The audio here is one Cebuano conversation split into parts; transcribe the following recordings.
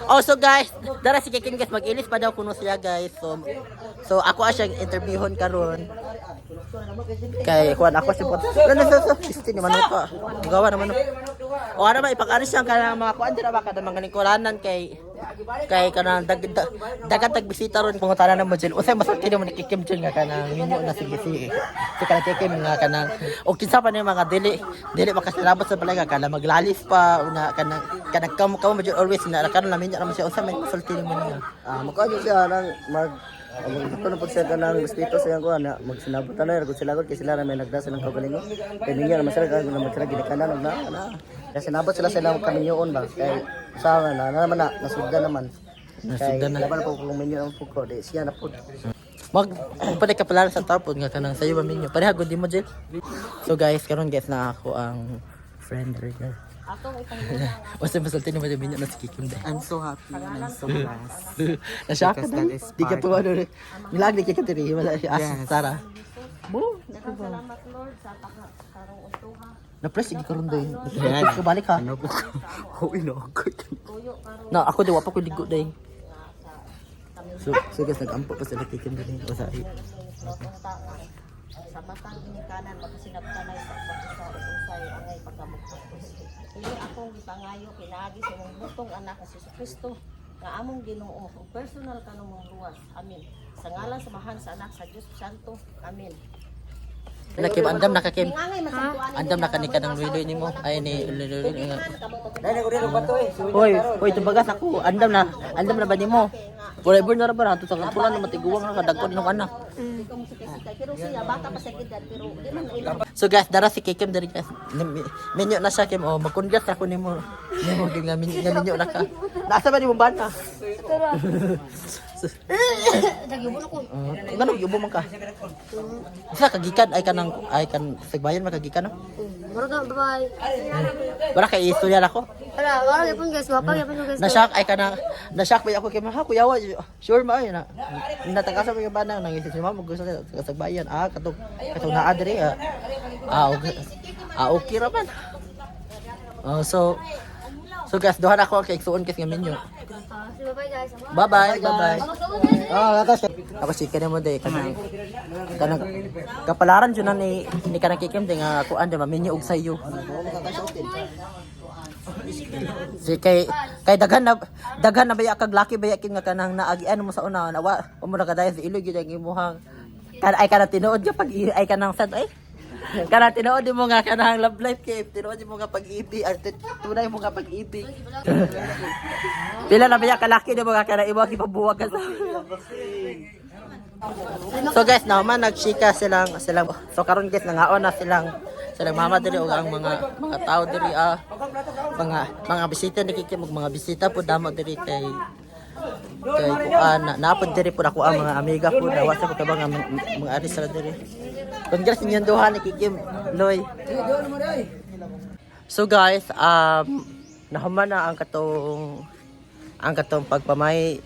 Oh, so guys, dara si Kikim, guys, mag-ilis pa daw kuno siya, guys. So ako siyang interviewon karon. Kay kuan ako siya po. Lalo sa sa 16 ni manok ka. Gawa naman. O ano ba ipag-aris siya kanang mga kuan dira ba kada mga lingkuranan kay kanang dagan tag bisita ron. Pangutana na mo Jel, unsay masulti nimo ni Kikim Jel nga kanang minyo na si si si kanang Kikim nga kanang o kinsa pa ni mga dili dili makasilabot sa balay nga kanang maglalis pa una kanang kanang kamo kamo mo Jel always na karon na minyo naman siya, unsa may masulti nimo niya? Ah, makaon siya nang mag ang ito na pud siya kanang respeto sa iyang kuan na magsinabot na kung sila kay sila ra may nagda silang kaugalingon. Kay niya naman sila kay naman sila ginikanan og na na. Kaya sinabot sila sa ilang kaminyoon ba kay sa na na naman na nasugdan naman. Nasugdan na. Kay laban po kung minyo ang pugko di siya na pud. Mag pwede ka pala sa tapon nga kanang sayo ba minyo. Pareha gud mo, Jel. So guys, karon guys na ako ang friend guys. Basta masulti nimo minyo na si Kikim dai. I'm so happy and I'm so blessed. Nasya ka Because na. that is Di ka part tuwa doon. Milag di ka diri. Wala si As Yes. Sara. Bo. Na-press sige karon day. Na-press ko balik ha. Ano po ko? Oh, inagot. Na ako di wa pa ko ligo day. So guys, nag-ampo pa sila Kikim diri. O sa Sa batang ginikanan makasinabtanay sa usa ka ug unsay angay pagkamugpos. Ini akong gipangayo pinaagi sa imong butong anak nga si Kristo nga among Ginoo ug personal kanumong luwas. Amen. Sa ngalan sa Amahan, sa Anak, sa Dios Santo. Amen. Na Kim, andam na ka, Kim. Ningangay man sa tuan. Andam na ka ni kanang luloy nimo. Ay ni luloy nga. Dai ko dili bato eh. Hoy, hoy, tubagas ako. Andam na. Andam na ba nimo? Forever na ra ba nato sa pula na matiguang na kadagkon nung anak. Pero siya bata pa sa edad pero di man ilang So guys, dara si Kikim diri, guys. Minyo na siya, Kim. Oh, mag-congrats ako nimo. Nimo Kim nga minyo, nga minyo na ka. Nasa ba nimo bana? Nagyubo ko. Ngano yubo man ka? Sa kagikan ay kanang ay kan sagbayan man kagikan no. Murag bye. Wala kay istorya na ako. Wala, wala gyapon guys, wapa gyapon guys. Na-shock ay kanang na-shock ba ako kay ha kuya wa sure ma ay na. Natagasa mo yung bana nang isip si mama gusto sa sagbayan ah katong katong naa diri ah. Ah okay. Ah, okay ra man. Oh, so guys, duha na ako ang kaigsuon kay nga minyo. Bye guys. Bye-bye, bye-bye. Ah, lakas. Ako si kanang mo day kanang kanang kapalaran jud na ni kanang Kikim day nga kuan day maminyo og sayo. Si kay kay daghan na baya kag laki baya kin nga kanang naagian mo sa una na wa mo na kadayon sa ilog gyud ang imuhang kan ay kanang tinuod nga pag ay kanang sad ay kanang tinuod mo nga kanang love life kay tinuod mo nga pag-ibig ay tunay mo nga pag-ibig. Pila na baya kalaki ni mo nga kanang imo gipabuwag ka sa. So guys, naman nagchika silang silang so karon guys nangaon na silang silang mama diri ug ang mga mga tao diri ah mga mga bisita ni Kiki ug mga bisita po damo diri kay kay kuan na napod diri po ako ang mga amiga po na wa sa ko kabang mga, mga aris sila diri. Congrats inyong duha ni Kikim Loy. So guys, nahuman na ang katong pagpamay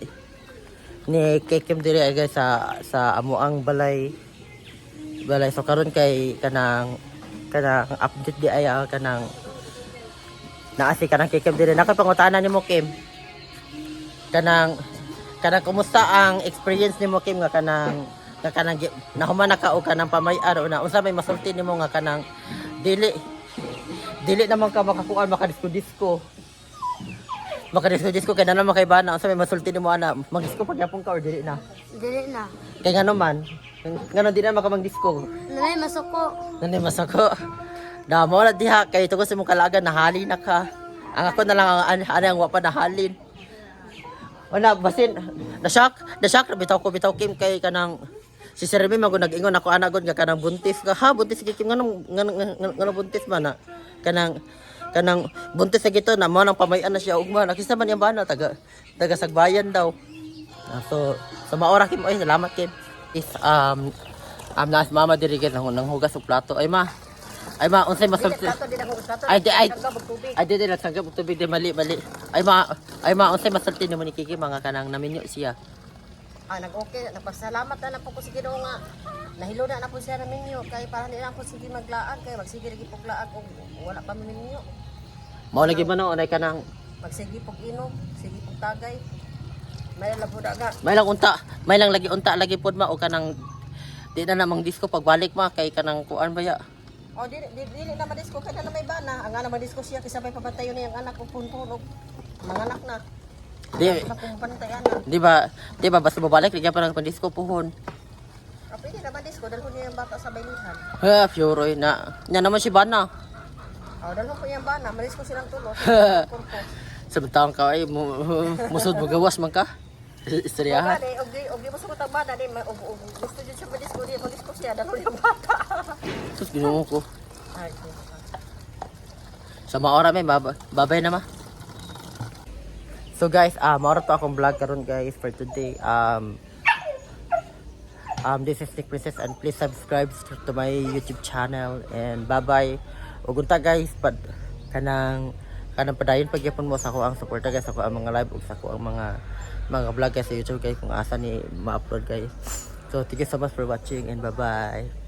ni Kikim diri ay guys sa amuang balay balay. So karon kay kanang kanang update di ay ah, kanang naa si kanang Kikim diri nakapangutana nimo, Kim, kanang kanang kumusta ang experience nimo, Kim, nga kanang nahuman na ka og kanang pamay-ar o na unsa may masulti nimo nga kanang dili dili naman ka makakuan makadisko disco makadisko disco kay na naman kay bana, unsa may masulti nimo ana, magdisko pagyapon ka or dili na? Dili na. Kay ngano man ngano di na makamagdisko? Nanay masuko. Nanay masako. Na mo na diha kay tungkol sa imong kalagan nahali na ka. Ang ako na lang ang ano ano ang wa pa nahalin. Wala basin na shock na bitaw ko bitaw Kim kay kanang si Sir Remy mago nag-ingon ako ana gud nga kanang buntis ka ha, buntis si Kim, nganong nganong nganong buntis man na kanang kanang buntis sa gito na mo nang pamayan na siya ugma nakisa man iyang bana taga taga Sagbayan daw. Ah, so maora Kim oy, salamat Kim. Is naas mama diri guys nang nang hugas og plato. Ay ma. Ay ma, unsay masulti? Ay di ay. Ay di di nagsanggap og tubig di mali mali. Ay ma, unsay masulti nimo ni Kiki mga kanang naminyo siya? Ah, nag-okay, nagpasalamat na na po ko sa Ginoo nga nahilo na na po siya na minyo kay para nila po sige maglaag kay magsige lagi po laag og wala pa minyo. Mao lagi man no, unay kanang Magsige pog inom, sige pog tagay. May labo daga. May lang unta, may lang lagi unta lagi pod ma o kanang di na namang disco pagbalik ma kay kanang kuan ba ya. O dili dili, dili na madisko kay na may bana. Ang ana madisko siya kaysa may pabantayon niyang anak og puntunog. Mga anak na. Di Na kung bantay anak. di ba basta babalik lagi pa nang disco puhon. O pwede na madisko dalhon niya yung bata sa baylihan. Ha, Fioroy na. Nya naman si Bana. O dalhon ko yung bana, madisko silang tulo. Kurpo. Samtang ka ay musod mo gawas man ka. Istoryahan. Gani, og di mo sugot ang bana di og gusto jud siya madisko, di madisko siya dalhon yung bata. Sus, Ginoo ko. Ay, Sa maora may babay na ma. So guys, maora to akong vlog karon guys for today. This is Nick Princess and please subscribe to my YouTube channel and bye-bye. Ug unta guys, pad kanang kanang padayon pagyapon mo sa ako ang suporta guys, sa ako ang mga live ug sa ako ang mga vlog guys sa YouTube guys kung asa ni ma-upload guys. So thank you so much for watching and bye-bye.